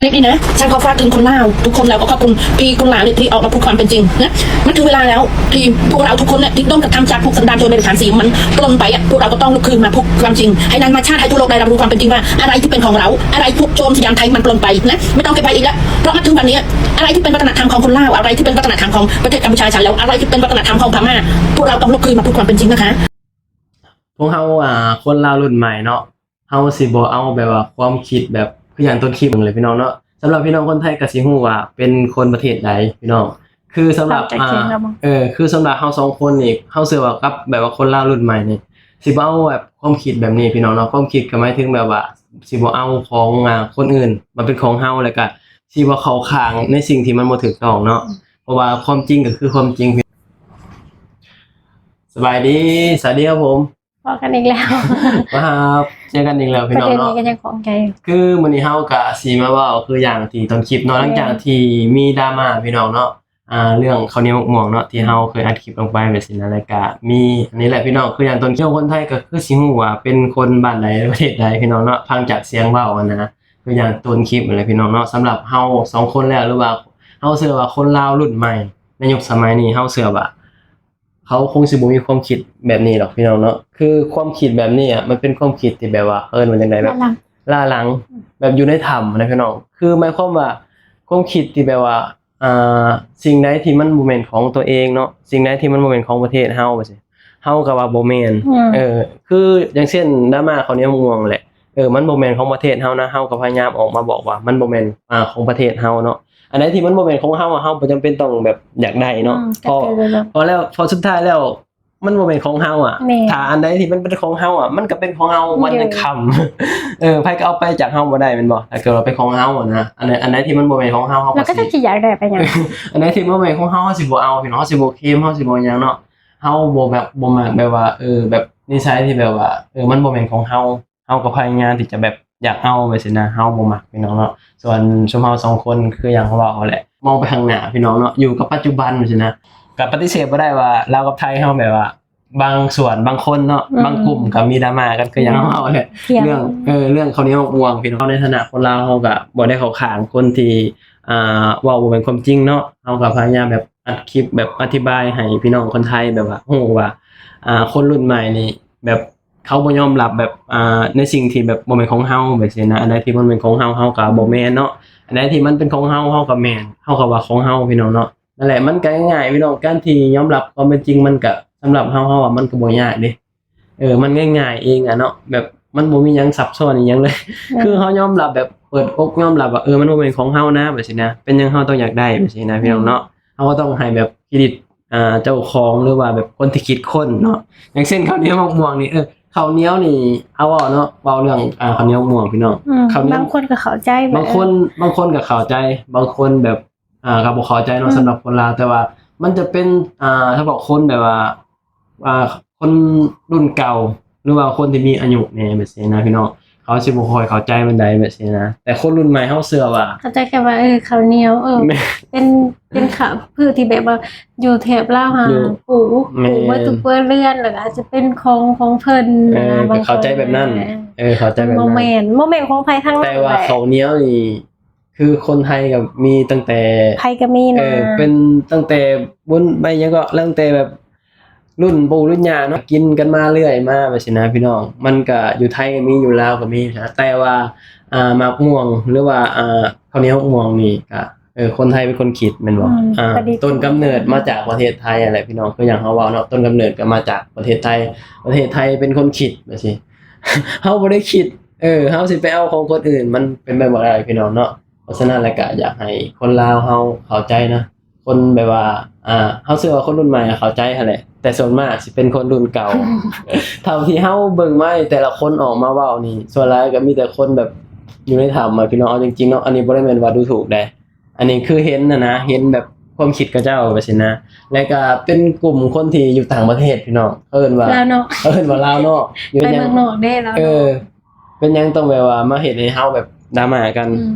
ຄລິບນີ້ນະ ສັນຂໍຝາກເຖິງຄົນລາວທຸກຄົນ ແລ້ວກໍຂອບຄຸນທີ່ຄົນລາວນີ້ທີ່ອອກມາພູດຄວາມເປັນຈິງນະ. ມັນເຖິງເວລາແລ້ວທີ່ພວກເຮົາທຸກຄົນນີ້ ທີ່ດົນກັບທຳຈາກພວກສັນດານໂຈນເດຍລະຄານສີ ມັນປລົ້ນໄປອະ, ພວກເຮົາກໍຕ້ອງລຸກຄືນມາພູດຄວາມຈິງ ໃຫ້ນານາຊາດ ໃຫ້ທົ່ວໂລກໄດ້ຮັບຮູ້ຄວາມເປັນຈິງວ່າ ອະໄລທີ່ເປັນຂອງລາວ ອະໄລພວກໂຈນສະຫຍາມໄທມັນປລົ້ນໄປນະ, ບໍ່ຕ້ອງເກັບໄວ້ອີກແລ້ວ. ເພາະມາເຖິງວັນນີ້ ອະໄລທີ່ເປັນວັດທະນະທຳຂອງຄົນລາວ ອະໄລທີ່ເປັນວັດທະນະທຳຂອງປະເທດກຳປູຊາຊະແລ້ວ ອະໄລທີ່ເປັນວັດທະນະທຳຂອງພະມ້າ ພວກເຮົາຕ້ອງລຸກຄືນມາພູດຄວາມເປັນຈິງນະຄະ. ພວກເຮົາ ອ່າ ຄົນລາວລຸ້ນໃໝ່ເນາະ ເຮົາຊິບໍ່ເອົາແບບວ່າຄວາມຄິດແບບ ຄືຢ່າງຕົ້ນຄລິບເບິ່ງເລີຍພີ່ນ້ອງເນາະ. ສຳລັບພີ່ນ້ອງຄົນໄທກໍຊິຮູ້ວ່າເປັນຄົນປະເທດໃດພີ່ນ້ອງ. ຄືສຳລັບ ເອີ ຄືສຳລັບເຮົາສອງຄົນນີ້ ເຮົາເຊື່ອວ່າກັບແບບວ່າຄົນລາວລຸ້ນໃໝ່ນີ້ ຊິບໍ່ເອົາແບບຄວາມຄິດແບບນີ້ພີ່ນ້ອງເນາະ. ຄວາມຄິດກໍໝາຍເຖິງແບບວ່າຊິບໍ່ເອົາຂອງ ອ່າ ຄົນອື່ນມາເປັນຂອງເຮົາ ແລ້ວກໍຊິບໍ່ເຂົ້າຂ້າງໃນສິ່ງທີ່ມັນບໍ່ຖືກຕ້ອງເນາະ. ເພາະວ່າຄວາມຈິງກໍຄືຄວາມຈິງ. ສະບາຍດີ ສະຫວັດດີຄັບຜົມ. ພໍ້ກັນອີກແລ້ວ ມາເຈີກັນອີກແລ້ວພີ່ນ້ອງເນາະ. ຄືມື້ນີ້ເຮົາກະຊິມາເວົ້າຄືຢ່າງທີ່ຕົ້ນຄລິບເນາະ ຫຼັງຈາກທີ່ມີດຣາມາພີ່ນ້ອງເນາະ ອ່າ ເລື່ອງເຂົ້າໜຽວໝາກມ່ວງເນາະ ທີ່ເຮົາເຄີຍອັດຄລິບລົງໄປແບບຊີ້ນະ. ແລ້ວກະມີອັນນີ້ແຫຼະພີ່ນ້ອງ ຄືຢ່າງຕົ້ນຄລິບ ຄົນໄທກໍຄືຊິຮູ້ວ່າເປັນຄົນບ້ານໃດ ປະເທດໃດພີ່ນ້ອງເນາະ ຟັງຈາກສຽງເວົ້າຫັ້ນນະ. ຄືຢ່າງຕົ້ນຄລິບຫັ້ນແຫຼະພີ່ນ້ອງເນາະ. ສຳລັບເຮົາສອງຄົນແລ້ວ ຫຼືວ່າເຮົາເຊື່ອວ່າຄົນລາວລຸ້ນໃໝ່ໃນຍຸກສະໄໝນີ້ ເຮົາເຊື່ອວ່າ ເຂົາຄົງຊິບໍ່ມີຄວາມຄິດແບບນີ້ດອກພີ່ນ້ອງເນາະ. ຄືຄວາມຄິດແບບນີ້ອະ ມັນເປັນຄວາມຄິດທີ່ແບບວ່າ ເອີ້ນວ່າຈັ່ງໃດ ແບບລ້າຫຼັງ ແບບຢູ່ໃນຖ້ຳນະພີ່ນ້ອງ. ຄືໝາຍຄວາມວ່າຄວາມຄິດທີ່ແບບວ່າ ອ່າ ສິ່ງໃດທີ່ມັນບໍ່ແມ່ນຂອງຕົວເອງເນາະ ສິ່ງໃດທີ່ມັນບໍ່ແມ່ນຂອງປະເທດເຮົາ ວ່າຊີ້ ເຮົາກໍວ່າບໍ່ແມ່ນ. ເອີ ຄືຢ່າງເຊັ່ນ ດຣາມາເຂົ້າໜຽວໝາກມ່ວງແຫຼະ ເອີ ມັນບໍ່ແມ່ນຂອງປະເທດເຮົານະ ເຮົາກໍພະຍາຍາມອອກມາບອກວ່າມັນບໍ່ແມ່ນ ອ່າ ຂອງປະເທດເຮົາເນາະ. ອັນໃດທີ່ມັນບໍ່ແມ່ນຂອງເຮົາ ເຮົາບໍ່ຈຳເປັນຕ້ອງແບບຢາກໄດ້ເນາະ. ເພາະ ເພາະແລ້ວ ເພາະສຸດທ້າຍແລ້ວມັນບໍ່ແມ່ນຂອງເຮົາອະ. ຖ້າອັນໃດທີ່ມັນເປັນຂອງເຮົາອະ ມັນກໍເປັນຂອງເຮົາວັນຍັງຄ່ຳ. ເອີ ໃຜກໍເອົາໄປຈາກເຮົາບໍ່ໄດ້ແມ່ນບໍ່ ຖ້າເກີດວ່າເປັນຂອງເຮົາອະນະ. ອັນໃດ ອັນໃດທີ່ມັນບໍ່ແມ່ນຂອງເຮົາ ເຮົາກໍຊິຢາກໄດ້ໄປຫຍັງ. ອັນໃດທີ່ບໍ່ແມ່ນຂອງເຮົາ ເຮົາຊິບໍ່ເອົາພີ່ນ້ອງ ເຮົາຊິບໍ່ເຄມ ເຮົາຊິບໍ່ຫຍັງເນາະ. ເຮົາບໍ່ແບບ ບໍ່ມັກແບບວ່າ ເອີ ແບບນິໄສທີ່ແບບວ່າ ເອີ ມັນບໍ່ແມ່ນຂອງເຮົາ ເຮົາກໍພະຍາຍາມທີ່ຈະແບບຢາກເອົາແບບຊີ້ນະ ເຮົາບໍ່ມັກພີ່ນ້ອງເນາະ. ສ່ວນຊຸມເຮົາສອງຄົນ ຄືຢ່າງເຮົາເວົ້າຫັ້ນແຫຼະ ມອງໄປຂ້າງໜ້າພີ່ນ້ອງເນາະ ຢູ່ກັບປັດຈຸບັນຊີ້ນະ ກໍປະຕິເສດບໍ່ໄດ້ວ່າລາວກັບໄທເຮົາແບບວ່າ ບາງສ່ວນບາງຄົນເນາະ ບາງກຸ່ມກໍມີດຣາມາກັນ ຄືຢ່າງເຮົາເວົ້າແຫຼະ ເລື່ອງ ເອີ ເລື່ອງເຂົ້າໜຽວໝາກມ່ວງພີ່ນ້ອງ. ເຮົາໃນຖານະຄົນລາວ ເຮົາກໍບໍ່ໄດ້ເຂົ້າຂ້າງຄົນທີ່ ອ່າ ເວົ້າບໍ່ແມ່ນຄວາມຈິງເນາະ. ເຮົາກໍພະຍາຍາມແບບອັດຄລິບ ແບບອະທິບາຍໃຫ້ພີ່ນ້ອງຄົນໄທແບບວ່າຮູ້ວ່າ ອ່າ ຄົນລຸ້ນໃໝ່ນີ້ແບບ ເຂົາບໍ່ຍອມຮັບແບບ ອ່າ ໃນສິ່ງທີ່ແບບບໍ່ແມ່ນຂອງເຮົາແບບຊີ້ນະ. ອັນໃດທີ່ມັນເປັນຂອງເຮົາ ເຮົາກໍບໍ່ແມ່ນເນາະ ອັນໃດທີ່ມັນເປັນຂອງເຮົາ ເຮົາກໍແມ່ນ ເຮົາກໍວ່າຂອງເຮົາພີ່ນ້ອງເນາະ. ນັ້ນແຫຼະ ມັນກໍງ່າຍໆພີ່ນ້ອງ ການທີ່ຍອມຮັບຄວາມເປັນຈິງ ມັນກໍ ສຳລັບເຮົາ ເຮົາວ່າມັນກໍບໍ່ຍາກເດ້. ເອີ ມັນງ່າຍໆເອງອະເນາະ ແບບມັນບໍ່ມີຫຍັງຊັບຊ້ອນອີ່ຫຍັງເລີຍ. ຄືເຮົາຍອມຮັບແບບເປີດອົກຍອມຮັບວ່າ ເອີ ມັນບໍ່ແມ່ນຂອງເຮົານະແບບຊີ້ນະ ເປັນຫຍັງເຮົາຕ້ອງຢາກໄດ້ແບບຊີ້ນະ ພີ່ນ້ອງເນາະ. ເຮົາກໍຕ້ອງໃຫ້ແບບເຄຣດິດ ອ່າ ເຈົ້າຂອງ ຫຼືວ່າແບບຄົນທີ່ຄິດຄົ້ນເນາະ. ຢ່າງເຊັ່ນເຂົ້າໜຽວໝາກມ່ວງນີ້ ເອີ ເຂົ້າໜຽວນີ້ ເອົາເວົ້າເນາະ ເວົ້າເລື່ອງ ອ່າ ເຂົ້າໜຽວໝາກມ່ວງພີ່ນ້ອງ ເຂົ້າໜຽວ ບາງຄົນກໍເຂົ້າໃຈ ບາງຄົນ ບາງຄົນກໍເຂົ້າໃຈ ບາງຄົນແບບ ອ່າ ກໍບໍ່ເຂົ້າໃຈເນາະ ສຳລັບຄົນລາວ. ແຕ່ວ່າມັນຈະເປັນ ອ່າ ສະເພາະຄົນແບບວ່າ ອ່າ ຄົນລຸ້ນເກົ່າ ຫຼືວ່າຄົນທີ່ມີອາຍຸແດ່ແບບຊີ້ນະ ພີ່ນ້ອງ ເຂົາຊິບໍ່ຄ່ອຍເຂົ້າໃຈປານໃດແບບຊີ້ນະ. ແຕ່ຄົນລຸ້ນໃໝ່ເຮົາເຊື່ອວ່າ ເຂົ້າໃຈແຄ່ວ່າ ເອີ ເຂົ້າໜຽວ ເອີ ເປັນ ເປັນຂະ ພືດທີ່ແບບວ່າຢູ່ແຖບລາວຫາ ປູກ ປູກເບິດທຸກຄົວເຮືອນ ແລ້ວກໍອາດຈະເປັນຂອງ ຂອງເພິ່ນ ເອີ ກໍເຂົ້າໃຈແບບນັ້ນ ເອີ ເຂົ້າໃຈແບບນັ້ນ ບໍ່ແມ່ນ ບໍ່ແມ່ນຂອງໃຜທັງນັ້ນ. ແຕ່ວ່າເຂົ້າໜຽວນີ້ ຄືຄົນໄທກໍມີຕັ້ງແຕ່ ໃຜກໍມີນະ ເອີ ເປັນຕັ້ງແຕ່ບຸນໃບຫຍັງກໍ ຕັ້ງແຕ່ແບບລຸ້ນປູ່ລຸ້ນຍ່າເນາະ ກິນກັນມາເລື້ອຍມາແບບຊີ້ນະ ພີ່ນ້ອງ. ມັນກໍຢູ່ໄທກໍມີ ຢູ່ລາວກໍມີນະ ແຕ່ວ່າ ອ່າ ໝາກມ່ວງ ຫຼືວ່າ ອ່າ ເຂົ້າໜຽວໝາກມ່ວງນີ້ກໍ ເອີ ຄົນໄທເປັນຄົນຄິດແມ່ນບໍ່? ອ່າ ຕົ້ນກຳເນີດມາຈາກປະເທດໄທຫັ້ນແຫຼະ ພີ່ນ້ອງ ຄືຢ່າງເຮົາເວົ້າເນາະ ຕົ້ນກຳເນີດກໍມາຈາກປະເທດໄທ ປະເທດໄທເປັນຄົນຄິດແບບຊີ້ ເຮົາບໍ່ໄດ້ຄິດ ເອີ ເຮົາຊິໄປເອົາຂອງຄົນອື່ນ ມັນເປັນໄປບໍ່ໄດ້ພີ່ນ້ອງເນາະ. ເພາະສະນັ້ນແລ້ວກະຢາກໃຫ້ຄົນລາວເຮົາເຂົ້າໃຈນະ ຄົນແບບວ່າ ອ່າ ເຮົາເຊື່ອວ່າຄົນລຸ້ນໃໝ່ເຂົ້າໃຈຫັ້ນແຫຼະ ແຕ່ສ່ວນມາກຊິເປັນຄົນລຸ້ນເກົ່າ. ເທົ່າທີ່ເຮົາເບິ່ງມານີ້ ແຕ່ລະຄົນອອກມາເວົ້ານີ້ ສ່ວນຫຼາຍກໍມີແຕ່ຄົນແບບຢູ່ໃນຖ້ຳອະ ພີ່ນ້ອງ ເອົາຈິງໆເນາະ. ອັນນີ້ບໍ່ໄດ້ແມ່ນວ່າດູຖູກໃດ ອັນນີ້ຄືເຫັນຫັ້ນນະ ເຫັນແບບຄວາມຄິດເຂົາເຈົ້າແບບຊີ້ນະ. ແລ້ວກໍເປັນກຸ່ມຄົນທີ່ຢູ່ຕ່າງປະເທດ ພີ່ນ້ອງ ເຂົາເອີ້ນວ່າ ລາວນອກ ເຂົາເອີ້ນວ່າລາວນອກ ຢູ່ ໄປເມືອງນອກເດ້ ລາວນອກ ເອີ ເປັນຫຍັງຕ້ອງແບບວ່າມາເຮັດໃຫ້ເຮົາແບບດຣາມາກັນ?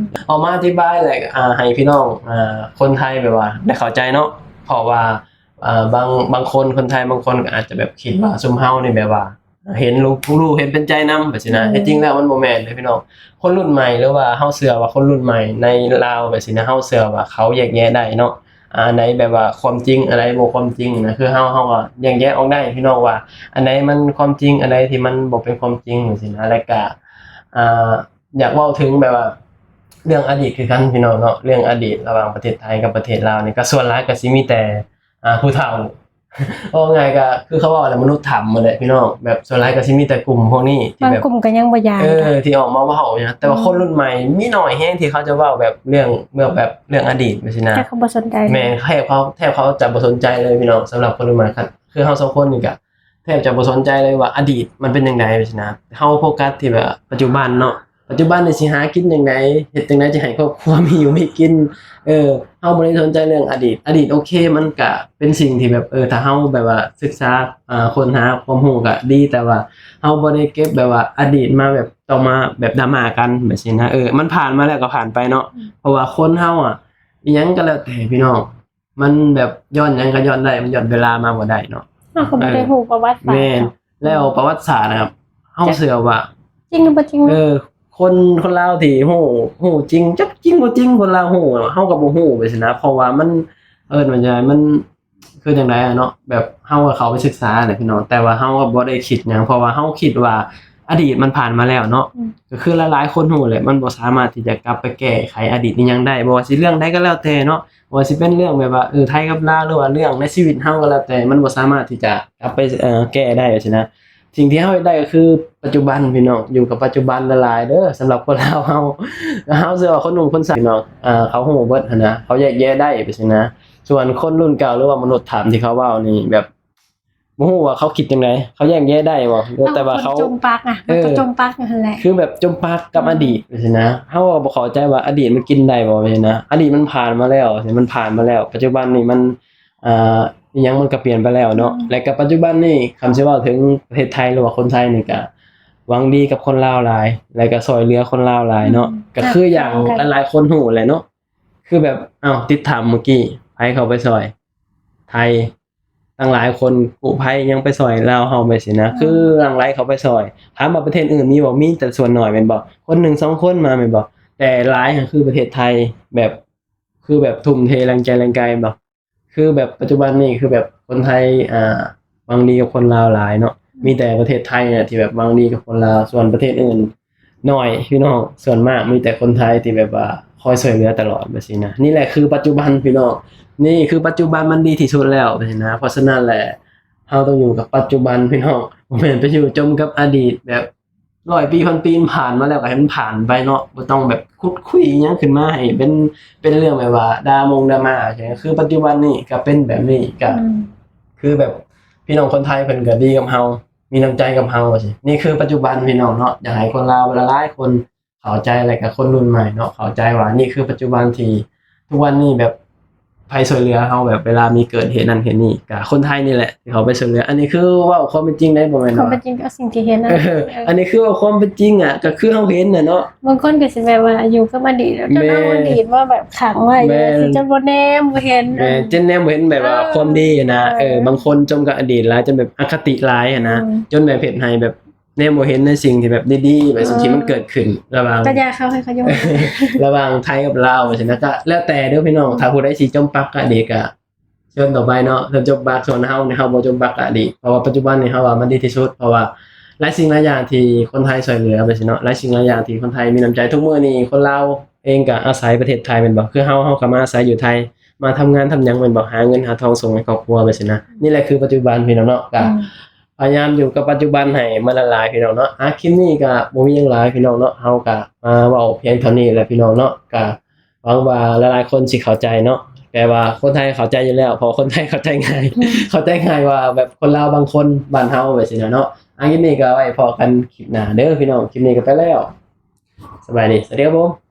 ອອກມາອະທິບາຍແຫຼະ ອ່າ ໃຫ້ພີ່ນ້ອງ ອ່າ ຄົນໄທແບບວ່າໄດ້ເຂົ້າໃຈເນາະ ເພາະວ່າ ອ່າ ບາງ ບາງຄົນ ຄົນໄທບາງຄົນກໍອາດຈະແບບຄິດວ່າຊຸມເຮົານີ້ແບບວ່າ ເຫັນຮູ້ ຮູ້ເຫັນເປັນໃຈນຳ ແບບຊີ້ນະ. ແຕ່ຈິງແລ້ວມັນບໍ່ແມ່ນເດ້ພີ່ນ້ອງ. ຄົນລຸ້ນໃໝ່ ຫຼືວ່າເຮົາເຊື່ອວ່າຄົນລຸ້ນໃໝ່ໃນລາວ ແບບຊີ້ນະ ເຮົາເຊື່ອວ່າເຂົາແຍກແຍະໄດ້ເນາະ ອ່າ ໃນແບບວ່າຄວາມຈິງ ອັນໃດບໍ່ຄວາມຈິງນະ. ຄືເຮົາ ເຮົາກໍແຍກແຍະອອກໄດ້ພີ່ນ້ອງ ວ່າອັນໃດມັນຄວາມຈິງ ອັນໃດທີ່ມັນບໍ່ເປັນຄວາມຈິງ ຈັ່ງຊີ້ນະ. ແລ້ວກະ ອ່າ ຢາກເວົ້າເຖິງແບບວ່າເລື່ອງອະດີດຄືກັນພີ່ນ້ອງເນາະ. ເລື່ອງອະດີດລະຫວ່າງປະເທດໄທກັບປະເທດລາວນີ້ ກໍສ່ວນຫຼາຍກໍຊິມີແຕ່ ອ່າ ຜູ້ເຖົ້າ ເວົ້າງ່າຍກໍຄືເຂົາເວົ້າແຫຼະ ມະນຸດຖ້ຳນັ້ນແຫຼະພີ່ນ້ອງ. ແບບສ່ວນຫຼາຍກໍຊິມີແຕ່ກຸ່ມພວກນີ້ທີ່ແບບ ບາງກຸ່ມກໍຍັງບໍ່ຢາຍ ເອີ ທີ່ອອກມາເວົ້ານະ. ແຕ່ວ່າ ອືມ ຄົນລຸ້ນໃໝ່ມີໜ້ອຍແຮງທີ່ເຂົາຈະເວົ້າແບບເລື່ອງ ເລື່ອງແບບເລື່ອງອະດີດແບບຊີ້ນະ. ແຕ່ເຂົາບໍ່ສົນໃຈ ແມ່ນ ແທບເຂົາ ແທບເຂົາຈະບໍ່ສົນໃຈເລີຍພີ່ນ້ອງ. ສຳລັບຄົນລຸ້ນໃໝ່ ຄືເຮົາສອງຄົນນີ້ກໍ ແທບຈະບໍ່ສົນໃຈເລີຍວ່າອະດີດມັນເປັນຈັ່ງໃດຊີ້ນະ. ເຮົາໂຟກັສທີ່ແບບປັດຈຸບັນເນາະ ປັດຈຸບັນນີ້ຊິຫາກິນຈັ່ງໃດ ເຮັດຈັ່ງໃດຈະໃຫ້ຄອບຄົວມີຢູ່ມີກິນ. ເອີ ເຮົາບໍ່ໄດ້ສົນໃຈເລື່ອງອະດີດ. ອະດີດໂອເຄ ມັນກະເປັນສິ່ງທີ່ແບບ ເອີ ຖ້າເຮົາແບບວ່າສຶກສາ ອ່າ ຄົ້ນຫາຄວາມຮູ້ກະດີ ແຕ່ວ່າເຮົາບໍ່ໄດ້ເກັບແບບວ່າອະດີດມາແບບ ຕ້ອງມາແບບດຣາມາກັນແບບຊີ້ນະ. ເອີ ມັນຜ່ານມາແລ້ວກໍຜ່ານໄປເນາະ. ອືມ ເພາະວ່າຄົນເຮົາອະ ອີ່ຫຍັງກໍແລ້ວແຕ່ພີ່ນ້ອງ ມັນແບບຍ້ອນຫຍັງກໍຍ້ອນໄດ້ ມັນຍ້ອນເວລາມາບໍ່ໄດ້ເນາະ. ເຮົາກໍບໍ່ໄດ້ ເອີ ຮູ້ປະຫວັດສາດ ແມ່ນ ເນາະ. ແລ້ວປະຫວັດສາດນະ ເຮົາເຊື່ອວ່າ ຈັກຈິງຫຼືບໍ່ຈິງ ເອີ ຄົນ ຄົນລາວທີ່ຮູ້ ຮູ້ຈິງ ຈັກຈິງບໍ່ຈິງ ຄົນລາວຮູ້ ເຮົາກໍບໍ່ຮູ້ໄປຊີ້ນະ. ເພາະວ່າມັນ ເອີ້ນວ່າຈັ່ງໃດ ມັນຄືຈັ່ງໃດອະເນາະ ແບບເຮົາກໍເຂົ້າໄປສຶກສາແຫຼະພີ່ນ້ອງ ແຕ່ວ່າເຮົາກໍບໍ່ໄດ້ຄິດຫຍັງ ເພາະວ່າເຮົາຄິດວ່າອະດີດມັນຜ່ານມາແລ້ວເນາະ. ອືມ ກໍຄືຫຼາຍໆຄົນຮູ້ແຫຼະ ມັນບໍ່ສາມາດທີ່ຈະກັບໄປແກ້ໄຂອະດີດອີ່ຫຍັງໄດ້ ບໍ່ວ່າຊິເລື່ອງໃດກໍແລ້ວແຕ່ເນາະ. ບໍ່ວ່າຊິເປັນເລື່ອງແບບວ່າ ເອີ ໄທກັບລາວ ຫຼືວ່າເລື່ອງໃນຊີວິດເຮົາກໍແລ້ວແຕ່ ມັນບໍ່ສາມາດທີ່ຈະກັບໄປ ເອີ ແກ້ໄດ້ຊີ້ນະ. ສິ່ງທີ່ເຮົາເຮັດໄດ້ກໍຄືປັດຈຸບັນພີ່ນ້ອງ ຢູ່ກັບປັດຈຸບັນຫຼາຍໆເດີ. ສຳລັບຄົນລາວເຮົາ ເຮົາເຊື່ອວ່າຄົນໜຸ່ມຄົນສາວພີ່ນ້ອງ ເຂົາຮູ້ເບິດຫັ້ນນະ ເຂົາແຍກແຍະໄດ້ຊີ້ນະ. ສ່ວນຄົນລຸ້ນເກົ່າ ຫຼືວ່າມະນຸດຖ້ຳທີ່ເຂົາເວົ້ານີ້ ແບບ ບໍ່ຮູ້ວ່າເຂົາຄິດຈັ່ງໃດ ເຂົາແຍກແຍະໄດ້ບໍ່ ຫຼື ເອົາ ແຕ່ວ່າເຂົາ ຄົນຈົມປັກນະ ເອີ ມັນກໍຈົມປັກຢູ່ຫັ້ນແຫຼະ ຄືແບບຈົມປັກກັບ ອືມ ອະດີດຊີ້ນະ. ເຮົາກໍບໍ່ເຂົ້າໃຈວ່າອະດີດມັນກິນໄດ້ບໍ່ຊີ້ນະ. ອະດີດມັນຜ່ານມາແລ້ວ ມັນຜ່ານມາແລ້ວ ປັດຈຸບັນນີ້ມັນ ອ່າ ອີ່ຫຍັງມັນກໍປ່ຽນໄປແລ້ວເນາະ. ອືມ ແລະກໍປັດຈຸບັນນີ້ ຄັນຊິເວົ້າເຖິງປະເທດໄທ ຫຼືວ່າຄົນໄທນີ້ ກໍຫວັງດີກັບຄົນລາວຫຼາຍ ແລະກໍຊ່ວຍເຫຼືອຄົນລາວຫຼາຍເນາະ. ອືມ ກໍຄືຢ່າງ ກໍຄືກັນ ຫຼາຍໆຄົນຮູ້ແຫຼະເນາະ ຄືແບບ ເອົ້າ ຕິດຖ້ຳເມື່ອກີ້ ໃຜເຂົ້າໄປຊ່ອຍ ໄທ ຕັ້ງຫຼາຍຄົນ ກູ້ໄພຍັງໄປຊ່ອຍລາວເຮົາໄປຊີ້ນະ. ອືມ ຄືຫຼັ່ງໄຫຼເຂົ້າໄປຊ່ອຍ. ຖາມວ່າປະເທດອື່ນມີບໍ່? ມີແຕ່ສ່ວນໜ້ອຍແມ່ນບໍ່? ຄົນໜຶ່ງສອງຄົນມາແມ່ນບໍ່? ແຕ່ຫຼາຍຫັ້ນຄືປະເທດໄທ ແບບ ຄືແບບທຸ່ມເທແຮງໃຈແຮງກາຍແມ່ນບໍ່? ຄືແບບປັດຈຸບັນນີ້ ຄືແບບຄົນໄທ ອ່າ ຫວັງດີກັບຄົນລາວຫຼາຍເນາະ. ອືມ ມີແຕ່ປະເທດໄທນີ້ແຫຼະທີ່ແບບຫວັງດີກັບຄົນລາວ ສ່ວນປະເທດອື່ນ ໜ້ອຍພີ່ນ້ອງ. ສ່ວນມາກມີແຕ່ຄົນໄທທີ່ແບບວ່າຄອຍຊ່ວຍເຫຼືອຕະຫຼອດແບບຊີ້ນະ. ນີ້ແຫຼະຄືປັດຈຸບັນພີ່ນ້ອງ ນີ້ຄືປັດຈຸບັນມັນດີທີ່ສຸດແລ້ວແບບຊີ້ນະ. ເພາະສະນັ້ນແຫຼະ ເຮົາຕ້ອງຢູ່ກັບປັດຈຸບັນພີ່ນ້ອງ ບໍ່ແມ່ນໄປຢູ່ຈົມກັບອະດີດ ແບບຮ້ອຍປີພັນປີມັນຜ່ານມາແລ້ວ ກໍໃຫ້ມັນຜ່ານໄປເນາະ. ບໍ່ຕ້ອງແບບຂຸດຄຸຍອີ່ຫຍັງຂຶ້ນມາໃຫ້ເປັນ ເປັນເລື່ອງແບບວ່າດຣາມົງດຣາມາ. ຄືປັດຈຸບັນນີ້ກໍເປັນແບບນີ້ ກໍ ອືມ ຄືແບບພີ່ນ້ອງຄົນໄທເພິ່ນກໍດີກັບເຮົາ ມີນ້ຳໃຈກັບເຮົາຊີ້. ນີ້ຄືປັດຈຸບັນພີ່ນ້ອງເນາະ ຢາກໃຫ້ຄົນລາວຫຼາຍໆຄົນເຂົ້າໃຈ ແລະກະຄົນລຸ້ນໃໝ່ເນາະ ເຂົ້າໃຈວ່ານີ້ຄືປັດຈຸບັນທີ່ ທຸກວັນນີ້ແບບໃຜຊ່ວຍເຫຼືອເຮົາ ແບບເວລາມີເກີດເຫດນັ້ນເຫດນີ້ ກະຄົນໄທນີ້ແຫຼະທີ່ເຂົາໄປຊ່ວຍເຫຼືອ. ອັນນີ້ຄືເວົ້າຄວາມເປັນຈິງເດ້ ບໍ່ແມ່ນວ່າ ຄວາມເປັນຈິງ ເອົາສິ່ງທີ່ເຫັນນະ. ເອີ ເອີ ອັນນີ້ຄືເວົ້າຄວາມເປັນຈິງອະ ກະຄືເຮົາເຫັນນະເນາະ. ບາງຄົນກໍຊິແບບວ່າຢູ່ກັບອະດີດ ແລ້ວຈົນເອົາ ແມ່ນ ອະດີດມາແບບຂັງໄວ້ ແມ່ນ ຊິຈະບໍ່ແນມບໍ່ເຫັນ. ແມ່ນ ຈົນແນມບໍ່ເຫັນແບບວ່າ ເອີ ຄວາມດີນະ. ເອີ ເອີ ບາງຄົນຈົມກັບອະດີດຫຼາຍ ຈົນແບບອະຄະຕິຫຼາຍຫັ້ນນະ. ອືມ ຈົນແບບເຮັດໃຫ້ແບບ ແນມບໍ່ເຫັນໃນສິ່ງທີ່ແບບດີໆ ແບບ ເອີ ສິ່ງທີ່ມັນເກີດຂຶ້ນລະຫວ່າງ ກໍຢ່າເຂົາ ໃຫ້ເຂົາຢູ່ ລະຫວ່າງໄທກັບລາວຊີ້ນະ. ກະແລ້ວແຕ່ເດີພີ່ນ້ອງ ຖ້າຜູ້ໃດຊິຈົມປັກກະດີກະເຊີນຕໍ່ໄປເນາະ ເຊີນຈົມປັກ. ສ່ວນເຮົານີ້ ເຮົາບໍ່ຈົມປັກກະດີ ເພາະວ່າປັດຈຸບັນນີ້ ເຮົາວ່າມັນດີທີ່ສຸດ ເພາະວ່າຫຼາຍສິ່ງຫຼາຍຢ່າງທີ່ຄົນໄທຊ່ວຍເຫຼືອໄປຊີ້ເນາະ ຫຼາຍສິ່ງຫຼາຍຢ່າງທີ່ຄົນໄທມີນ້ຳໃຈ. ທຸກມື້ນີ້ຄົນລາວເອງກະອາໄສປະເທດໄທແມ່ນບໍ່? ຄືເຮົາ ເຮົາກະມາອາໄສຢູ່ໄທ ມາທຳງານທຳຫຍັງແມ່ນບໍ່? ຫາເງິນຫາທອງສົ່ງໃຫ້ຄອບຄົວໄປຊີ້ນະ. ນີ້ແຫຼະຄືປັດຈຸບັນພີ່ນ້ອງເນາະ ກະ ອືມ ພະຍາຍາມຢູ່ກັບປັດຈຸບັນໃຫ້ມັນຫຼາຍໆ ພີ່ນ້ອງເນາະ. ອາ ຄລິບນີ້ກະບໍ່ມີຫຍັງຫຼາຍພີ່ນ້ອງເນາະ ເຮົາກະມາເວົ້າພຽງເທົ່ານີ້ແຫຼະພີ່ນ້ອງເນາະ. ກະຫວັງວ່າຫຼາຍໆຄົນຊິເຂົ້າໃຈເນາະ ແຕ່ວ່າຄົນໄທເຂົ້າໃຈຢູ່ແລ້ວ ເພາະຄົນໄທເຂົ້າໃຈງ່າຍ ອືມ ເຂົ້າໃຈງ່າຍກວ່າແບບຄົນລາວບາງຄົນບ້ານເຮົາແບບຊີ້ນະເນາະ. ອາ ຄລິບນີ້ກະໄວ້ພໍ້ກັນຄລິບໜ້າເດີພີ່ນ້ອງ ຄລິບນີ້ກະໄປແລ້ວ ສະບາຍດີ ສະຫວັດດີຄັບຜົມ.